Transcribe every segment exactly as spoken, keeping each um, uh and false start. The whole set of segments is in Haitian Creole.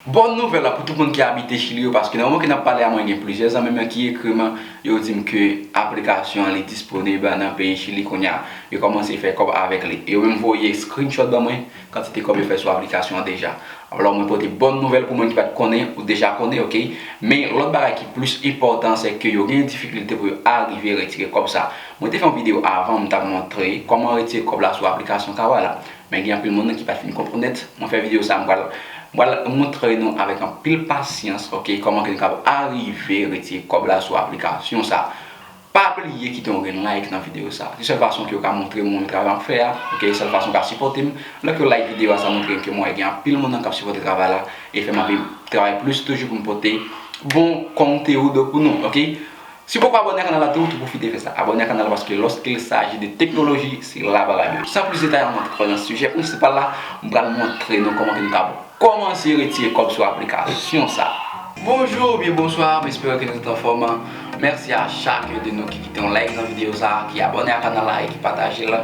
Bòn nouvèl la pou tout moun ki abite Chili yo, paske nan moman ke n ap pale a, mwen gen plizyè zanmi m ki ekri m, yo di m ke aplikasyon an li disponib nan peyi Chili kounye a. Yo kòmanse fè kòb avèk li. Yo menm voye screenshot ban mwen, kantite kòb yo fè sou aplikasyon an deja. Alò, mwen pote bòn nouvèl pou moun ki pa t konnen, ou deja konnen, oke? Men lòt bagay ki plis enpòtan, se ke yo gen difikilte pou yo arive retire kòb sa. Mwen te fè yon videyo avan, m t ap montre kòman retire kòb la sou aplikasyon Kawala. Men gen anpil moun ki pa t fin konprann nèt. Mwen fè videyo sa, m pral, m pral montre nou avèk anpil pasyans, oke, kòman ke nou kapab arive retire kòb la sou aplikasyon sa. Pa bliye kite yon grenn like nan videyo sa. Se sèl fason ke yo ka montre moun travay m ap fè a, oke, sèl fason yo ka sipòte m. Lè ke yo like videyo a, sa montre m ke mwen gen anpil moun nan k ap sipòte travay la e fè m anvi travay plis toujou pou m pote bon kontenido pou nou, oke? Si w poko abòne a kanal la tou, tou pwofite fè sa. Abòne a kanal la paske lorsqu'il s'agit de technologie, se la bagay yo. San plis detay, ann antre nan sijè prensipal la, m pral montre nou kòman ke nou ka kòmanse retire kòb sou aplikasyon sa. Bonjou oubyen bonswa, m espere ke nou tout anfòm. Mèsi a chak de nou ki kite yon like nan videyo sa, ki abòne a kanal la e ki pataje l.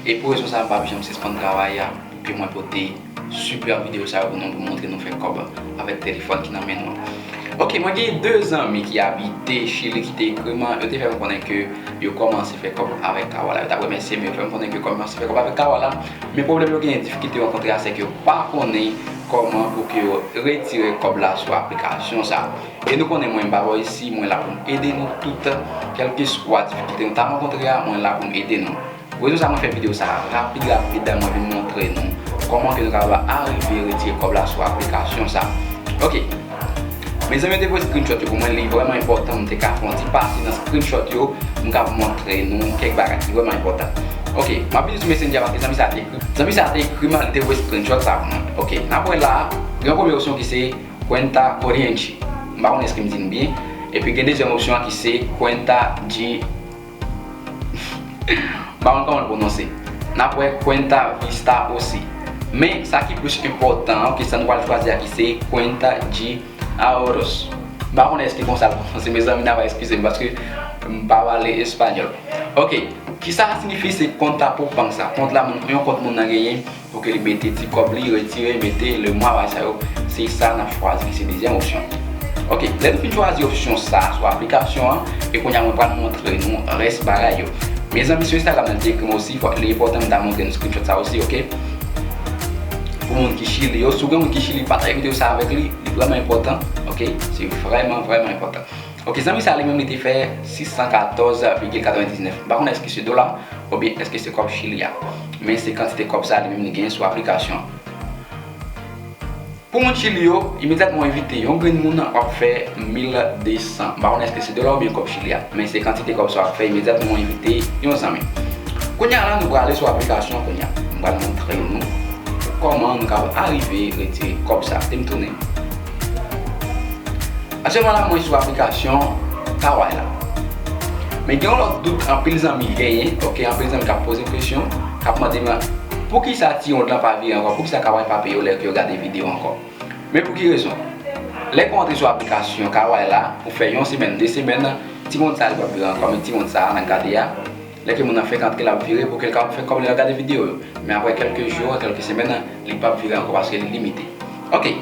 E pou rezon sa, m p ap janm sispann travay a pou ke mwen pote sipè videyo sa yo pou nou, pou montre nou fè kòb avèk telefòn ki nan men nou an. Oke, mwen gen de zanmi ki abite Chili ki te ekri m, yo te fè m konnen ke yo kòmanse fè kòb avèk Kawala. Yo t ap remèsye m, yo fè m konnen ke yo kòmanse fè kòb avèk Kawala. Men pwoblèm yo genyen, difikilte yo rankontre a, se ke yo pa konnen kòman pou ke yo retire kòb la sou aplikasyon sa. E nou konnen mwen, m pa bò isi, mwen la pou m ede nou tout, kèlkeswa difikilte nou ta rankontre a, mwen la pou m ede nou. Rezon sa mwen fè videyo sa rapid rapid, mwen vin montre nou kòman ke nou kapab arive retire kòb la sou aplikasyon sa. Oke. Mezanmi, yo te voye screenshot yo pou mwen, li vrèman enpòtan, m te ka fè yon ti pase nan screenshot yo, m ka montre nou kèk bagay ki vrèman enpòtan. Oke, m ap vin sou Messenger paske zanmi sa te ekri. Zanmi sa te ekri m, li te voye screenshot sa pou mwen. Oke, n ap wè la, gen yon premye opsyon ki se cuenta corriente. M pa konnen èske m di l byen. Epi gen dezyèm opsyon an ki se cuenta de M pa konn kòman l pwononse. N ap wè cuenta vista osi. Men, sa ki plis enpòtan an, ke sa nou pral chwazi a ki se cuenta de ahorros. M pa konnen èske konsa l pwononse, mezanmi, n a va eskize m paske m pa pale espanyòl. Oke, kisa sa siyifi se konta pou bank sa? Kont la, moun, yon kont moun nan genyen, pou ke li mete ti kòb li, retire, mete le mwa, bagay sa yo. Se sa n ap chwazi, ki se dezyèm opsyon. Oke, lè nou fin chwazi opsyon sa sou aplikasyon an, e kounye a mwen pral montre nou rès bagay yo. Mezanmi, sou Instagram nan, li te ekri m osi, fò, li enpòtan m ta montre nou screenshot sa osi, oke? Pou moun ki Chili yo, si w gen moun ki Chili, pataje videyo sa avèk li, li vrèman enpòtan, oke? Se vrèman, vrèman enpòtan. Oke, zanmi sa li menm li te fè sis san katòz vigil katrevendiznèf. M pa konnen èske se dola oubyen èske se kòb Chili a. Men se kantite kòb sa li menm li genyen sou aplikasyon an. Pou moun Chili yo, imedyatman w envite yon grenn moun, w ap fè mil de san. M pa konnen èske se dola oubyen kòb Chili a. Men se kantite kòb sa w ap fè imedyatman w envite yon zanmi. Kounye a la, nou prale sou aplikasyon an kounye a. M pral montre nou kòman nou kapab arive retire kòb sa. Te m tounen. Aktyèlman la, mwen sou aplikasyon Kawai la. Men gen yon lòt dout anpil zanmi genyen, oke, anpil zanmi k ap poze m kesyon, k ap mande m, poukisa ti onn lan pa vire ankò, poukisa Kawai pa peye yo lè ke yo gade videyo ankò. Men pou ki rezon? Lè ke w antre sou aplikasyon Kawai la, ou fè yon semèn, de semèn, ti onn sa li p ap vire ankò, men ti onn sa a n ap gade a, lè ke moun nan fenk antre, l ap vire pou ke l kapab fè kòb lè l ap gade videyo yo. Men apre kèlke jou, kèlke semèn, li p ap vire ankò paske li limite. Oke.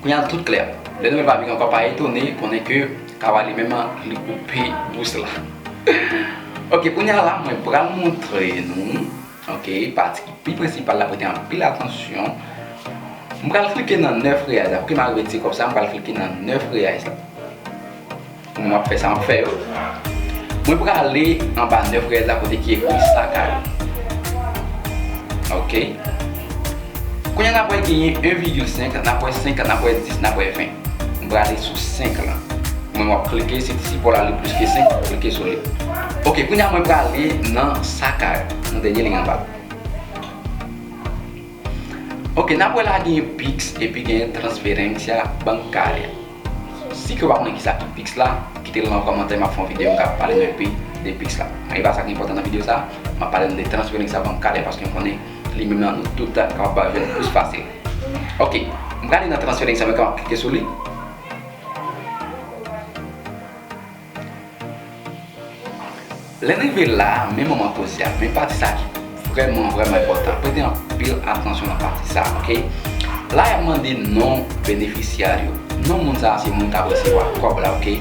Kounye a tout klè. Lè nouvèl pa vire ankò, pa etone, konnen ke Kawai li menm li koupe bous la. Oke, kounye a la, mwen pral montre nou, oke, pati ki pi prensipal la, prete anpil atansyon. M pral klike nan nèf reais la. Pou ke m arive tire kòb sa, m pral klike nan nèf reais la. Pou mwen ap fè sa m ap fè yo. Mwen prale anba nèf reais la kote ki ekri sacar. Oke. Kounye a n ap wè genyen en vigil senk, n ap wè senk, n ap wè dis, n ap wè ven. Mwen prale sou senk lan. Mwen m ap klike, si ti sipò la li plis ke senk, m ap klike sou li. Oke, kounye a mwen prale nan sacar, nan dènye liy anba. Oke, n ap wè la genyen Pix epi genyen transferencia bancaria. Si ke w pa konnen kisa ki Pix la, kite l nan kòmantè, m ap fè yon videyo, m ka pale nou enpe de Pix la. Men e pa sa ki enpòtan nan videyo sa, m ap pale nou de transferencia bancaria, paske m konnen li menm nan nou tout kapab jwenn plis fasil. Oke, m prale nan transferencia, mwen kapab klike sou li. Lè n rive la, men moman koze a, men pati sa ki vrèman, vrèman enpòtan. Prete anpil atansyon nan pati sa, oke? La y ap mande non benefisyè yo. Non moun sa a se moun k ap resevwa kòb la, oke?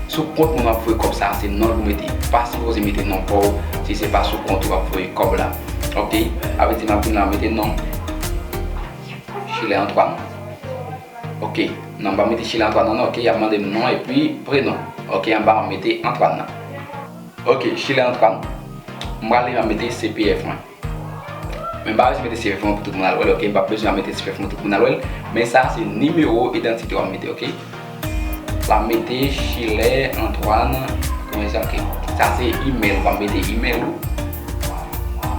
Sou kont moun w ap voye kòb sa a se non l pou mete. Pa sipoze mete non pa w si se pa sou kont ou w ap voye kòb la. Oke? Sa vle di m ap vin la mete non. Chilè Antoine. Oke. Non, m pa mete Chilè Antoine non, oke? Y ap mande m non epi prenon. Oke, anba m mete Antoine nan. Oke, Chilè Antoine. M prale m ap mete C P F mwen. Men m pa bezwen mete C P F mwen pou tout moun al wè l, oke? M p ap bezwen mete C P F mwen pou tout moun al wè l. Men sa se nimewo idantite w ap mete, oke? W ap mete Chilè Antoine, kòman sa, oke? Sa se email, w ap mete email ou.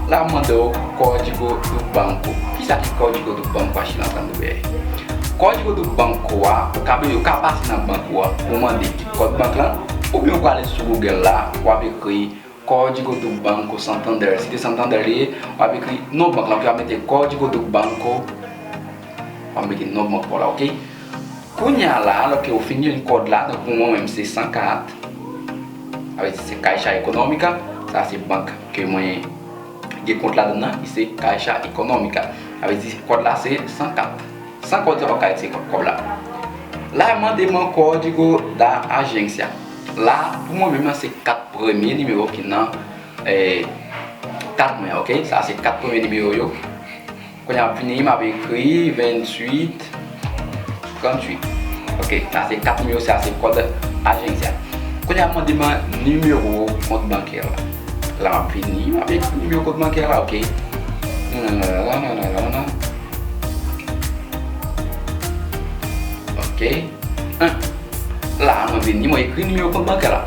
La mande w Código do Banco. Kisa ki Código do Banco a, Chilè Antoine de Beyè? Código do Banco a, ou ka, ou ka pase nan bank ou a pou mande ki kòd bank lan, oubyen ou prale sou Google la, w ap ekri Código do Banco Santander. Si te Santander li ye, w ap ekri non bank lan, w ap mete Código do Banco, w ap mete non bank pa w la, oke? Kounye a la, alò ke ou fin jwenn kòd la, donk pou mwen menm se san kat. Sa vle di se Caixa Econômica, sa se bank ke mwen gen kont ladan nan, ki se Caixa Econômica. Sa vle di kòd la se san kat. San kòd sa w p ap ka itilize kòb, kòb la. La, mande mwen Código da Agência. La, pou mwen menm nan se kat premye nimewo ki nan, eh, kat mwen, oke? Sa se kat premye nimewo yo. Kounye a m ap vini, m ap ekri venntuit tranntuit. Oke, sa se kat nimewo, sa se kòd Agência. Kounye a mande mwen nimewo kont bankè la. La m ap vini, m ap ekri nimewo kont bankè la, oke. Nananana, nananana. Oke. An. La mwen vini, mwen ekri nimewo kont bankè la.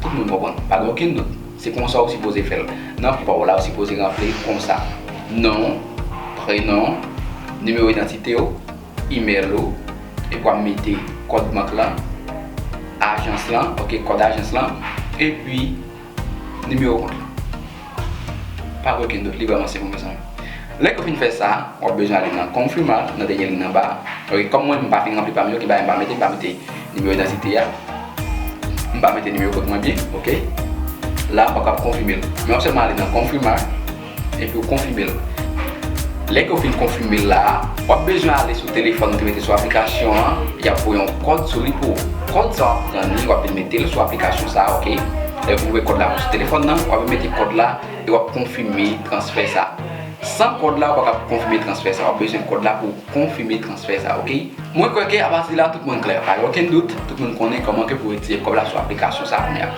Tout moun konprann, pa gen okenn dout. Se konsa ou sipoze fè l. Nan pa w la, ou sipoze ranpli l konsa. Non, prenon, nimewo idantite w, email ou, epi w ap mete kòd bank lan, ajans lan, oke, kòd ajans lan, epi nimewo kont lan. Pa gen okenn dout, li vrèman senp, mezanmi. Lè ke w fin fè sa, w ap bezwen ale nan confirmar, nan dènye liy anba a. Oke, kòm mwen, m pa fin ranpli pa m yo, ki bagay m pa mete, m pa mete nimewo idantite a. M pa mete nimewo kont mwen byen, oke? La, m pa kab konfime l. Men w ap sèlman ale nan confirmar, epi w konfime l. Lè ke w fin konfime l la, w ap bezwen ale sou telefòn ou te mete sou aplikasyon an, y ap voye yon kòd sou li pou ou. Kòd sa w ap pran li, w ap vin mete l sou aplikasyon sa a, oke? Lè w fin voye kòd la pou sou telefòn nan, w ap vin mete kòd la e w ap konfime transfè sa. San kòd la, ou pa kab konfime transfè sa. W ap bezwen kòd la pou w konfime transfè sa, oke? Mwen kwè ke apati de la, tout moun klè. Pa gen okenn dout, tout moun konnen kòman ke pou retire kòb la sou aplikasyon sa a kounye a.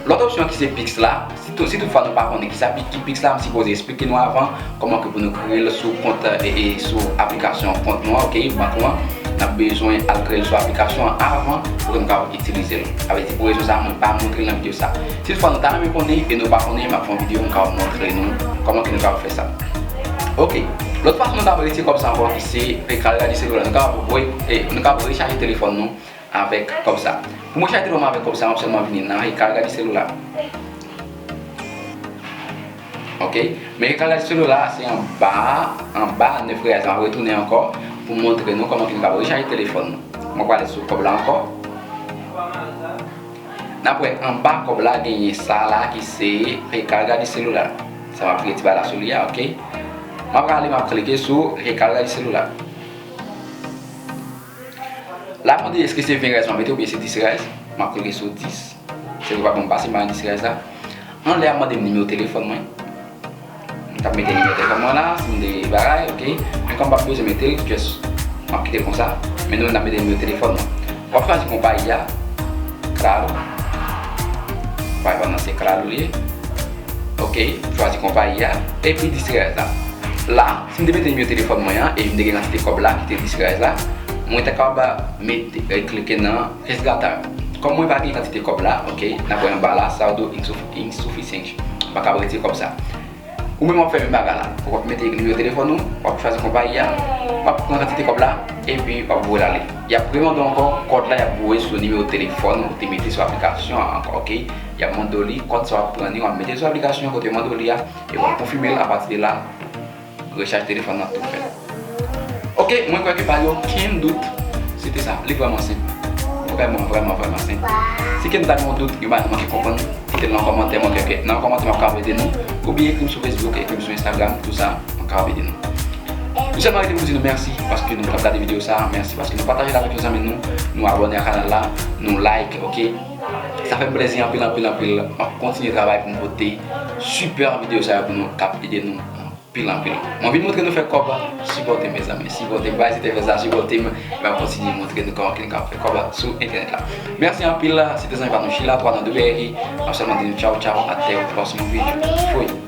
Lòt opsyon ki se Pix la, si tou, si toutfwa nou pa konnen kisa Pi-, ki Pix la, m sipoze eksplike nou avan kòman ke pou nou kreye l sou kont, e, e, sou aplikasyon kont nou an, oke, bank nou an. N ap bezwen al kreye l sou aplikasyon an avan pou ke nou kapab itilize l. Sa vle di, pou rezon sa a, mwen pa montre l nan videyo sa a. Si toutfwa nou ta renmen konnen e nou pa konnen, m ap fè yon videyo, m kapab montre nou kòman ke nou kapab fè sa. Oke. Lòt fason nou kapab retire kòb sa ankò, ki se recarga de celular. Nou kapab re-, e, nou kapab rechaje telefòn nou avèk kòb sa. Pou mwen rechaje telefòn mwen avèk kòb sa, m ap sèlman vini nan recarga de celular. Oke. Men recarga de celular, se anba, anba nèf reais. M ap retounen ankò pou montre nou kòman ke nou kapab rechaje telefòn nou. Mwen prale sou kòb la ankò. N ap wè anba kòb la genyen sa la ki se recarga de celular. Sa m ap klike ti bagay la sou li a, oke. M ap prale, m ap klike sou recarga de celular. La mande èske se ven reais m ap mete oubyen se dis reais. M ap klike sou dis. Se vre pa bon pase, m pa gen dis reais la. Anlè a mande m nimewo telefòn mwen. M t ap mete nimewo telefòn mwen la, si m te bagay, oke. Men kòm m p ap bezwen mete l, just, m ap kite l konsa. Men nou menm n ap mete nimewo telefòn nou. W ap chwazi konpayi a. Claro. Konpayi pa m nan se Claro li ye. Oke, chwazi konpayi a. Epi dis reais la. La, si m te mete nimewo telefòn mwen an, e m te gen kantite kòb la, ki te dis reais la, mwen ta kapab mete, e, klike nan resgatar. Kòm mwen pa gen kantite kòb la, oke, n ap wè anba la, saldo insuf-, insuficiente. M pa kab retire kòb sa. Ou menm w ap fè menm bagay la. W ap mete nimewo telefòn ou, w ap chwazi konpayi a, w ap pran kantite kòb la, epi w ap voye l ale. Y ap remande w ankò kòd la, y ap voye sou nimewo telefòn ou te mete sou aplikasyon an ankò, oke? Y ap mande w li, kòd sa w ap pran li, w ap mete l sou aplikasyon an kote yo mande w li a, e w ap konfime l, apati de la, rechaj telefòn nan tou fèt. Oke, mwen kwè ke pa gen okenn dout. Se te sa. Li vrèman senp. Vrèman, vrèman, vrèman senp. Si ke nou ta gen yon dout, yon bagay nou manke konprann, kite l nan kòmantè, mwen kwè ke nan kòmantè m ap kapab ede nou. Oubyen ekri m sou Facebook, ekri m sou Instagram, tou sa, m ap kapab ede nou. Nou sèlman rete pou di nou mèsi paske nou t ap gade videyo sa a, mèsi paske nou pataje l avèk yon zanmi nou, nou abòne a kanal la, nou like, ok? Sa fè m plezi anpil, anpil, anpil. M ap kontinye travay pou m pote sipè videyo sa yo pou nou k ap ede nou anpil, anpil. M anvi montre nou fè kòb, sipòte m, mezanmi, sipòte m, pa ezite fè sa, sipòte m. M ap kontinye montre nou kòman ke nou ka fè kòb sou entènèt la. Mèsi anpil, se te zanmi pa nou Sheila, twa nan W R I. M ap sèlman di nou tchaw, tchaw, at the próximo vídeo. Fouy.